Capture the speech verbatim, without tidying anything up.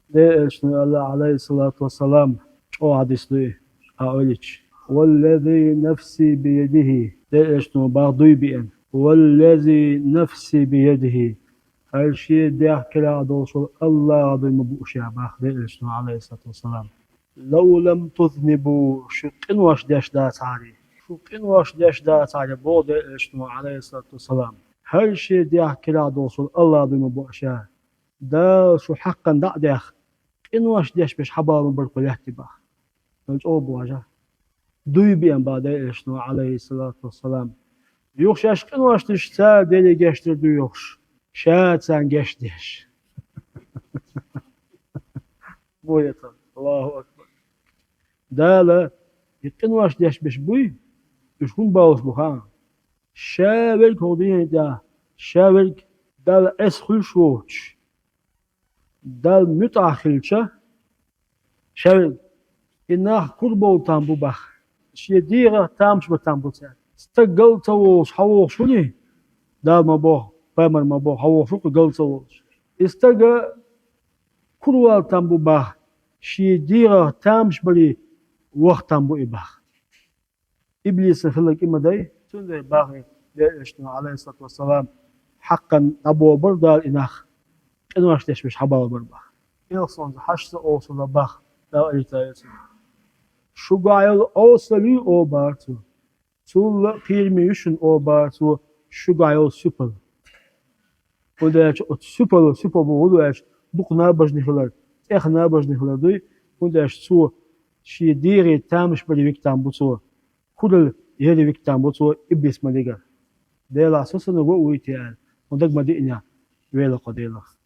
Дела Элчано аьлла, Ӏалайхиссалату вассалам, чӀоагӀа хьадис ду и, а ойлича: «Валлази нафси биядихи». Дела Элчано бах дуй биъна: «Валлази нафси биядихи». ХӀара шен дегӀ кирахь долуш волу АллахӀа дуй ма бу ша, бах Дела Элчано, Ӏалайхиссалату вассалам. «Лав лам тузнибу», шу къинош деш дацахьара, шу къинош деш дацахьара, боху Дела Элчано, Ӏалайхиссалату вассалам, хӀара шен дегӀ кирахь долуш волу АллахӀа дуй ма бу ша. Дала шу хьаккхана дӀа а даьхна, къинош деш берш хьабала ма бара кху лаьтта тӀе, бах. Дан чӀогӀа бу хьажа. Дуй биъна, бах Дела Элчано, Ӏалайхиссалату вассалам. Юха шаьш къинош деш, цара Деле гечдийр ду йохуш, ша царна гечдеш. Бу хӀета. АллахӀу акбар. Дала и къинош деш берш буй, уьш хӀунда бовлуш бу хаьа? Ша верг хӀокху дуьнен тӀехь, ша верг Далла Ӏеса хуьлуш воцуш, Далла муьтӀахь хилча, ша верг, и нах кура бовла там бу, бах. Шен дегӀах тамаш бан там бу цаьрга. Стаг гал ца волуш хьан вохуш вуй? Дала ма боху, пайхамар ма боху, хьан вохуш ву-кх гал ца волуш. И стаг кура вала там бу, бах. Шен дегӀах тамаш баре ваха там бу и, бах. Иблисан хилларг и ма дай, цундела бах Дела Элчано, Ӏалайхиссалату вассалам, хьаккхана дӀаболабора Дала и нах, къинош деш берш хьабалабора, бах. Элханца хьаштца олуш хилла, бах, Дала Ӏалийтайо цунна. Шуьгахь йолу овсал ю, олу бара цо. Цул а кхераме ю шуна, олу бара цо, шуьгахь йолу суьпал. ХӀунда аьлча оцу суьпало, суьпал бохург хӀун ду аьлча, дукха набажарий хилар, тӀех набажарий хилар дуй, хӀунда аьлча цо шен дегӀе тамаш баре вика там бу цо, куралла яре вика там бу цо иблис ма дигара. Делахь со санна го а вуй те аьлла, хьуна дага ма диънехь, вела кхо Делах.